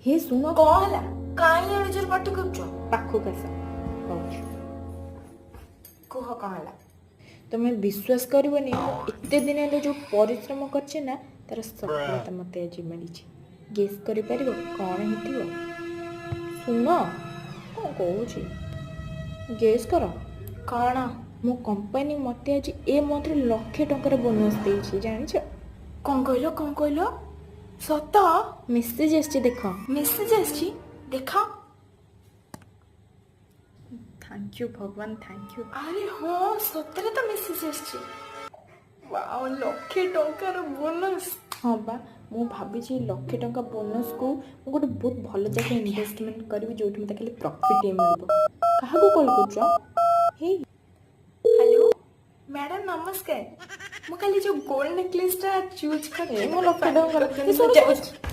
ହେ ଶୁଣ। କଣ ହେଲା? କାହିଁ ଏଡ଼େ ଜୋର ପାଟି କରୁଛ? ପାଖକୁ ଆସ, କହୁଛି। କୁହ, କଣ ହେଲା? ତମେ ବିଶ୍ୱାସ କରିବନି, ମୁଁ ଏତେ ଦିନ ହେଲା ଯେଉଁ ପରିଶ୍ରମ କରିଛି ନା, ତାର ସଫଳତା ମୋତେ ଆଜି ମିଳିଛି। ଗେସ୍ କରିପାରିବ କ'ଣ ହେଇଥିବ? ଶୁଣ, କ'ଣ କହୁଛି, ଗେସ୍ କର। କଣ? ମୋ କମ୍ପାନୀ ମୋତେ ଆଜି ଏ ମନ୍ଥରେ 1 ଲକ୍ଷ ଟଙ୍କାର ବୋନସ୍ ଦେଇଛି, ଜାଣିଛ? କଣ କହିଲ? କଣ କହିଲ? ସତ? ମେସେଜ ଆସିଛି, ଦେଖ। ମେସେଜ ଆସିଛି? ଦେଖ। Thank you ଭଗବାନ, thank you. ଆରେ ହଁ, ସତରେ ତ ମେସେଜ ଆସିଛି। ୱାଓ, 1 ଲକ୍ଷ ଟଙ୍କାର ବୋନସ୍! ହଁ ବା, ମୁଁ ଭାବିଛି ଏଇ 1 ଲକ୍ଷ ଟଙ୍କା ବୋନସ୍କୁ ମୁଁ ଗୋଟେ ବହୁତ ଭଲ ଜାଗାରେ ଇନଭେଷ୍ଟମେଣ୍ଟ କରିବି, ଯେଉଁଠି ମୋତେ ଖାଲି ପ୍ରଫିଟ୍ ହିଁ ମିଳିବ। କାହାକୁ କଲ୍ କରୁଛ ହେଇ? ହ୍ୟାଲୋ ମ୍ୟାଡାମ, ନମସ୍କାର। ମୁଁ କାଲି ଯୋଉ ଗୋଲ୍ଡ ନେକଲେସଟା ଚୁଜ୍ ଏ କରିଥିଲି ମୋ 1 ଲକ୍ଷ ଟଙ୍କା ଗଲା। ଏ ଶୁଣ, ଶୁଣ।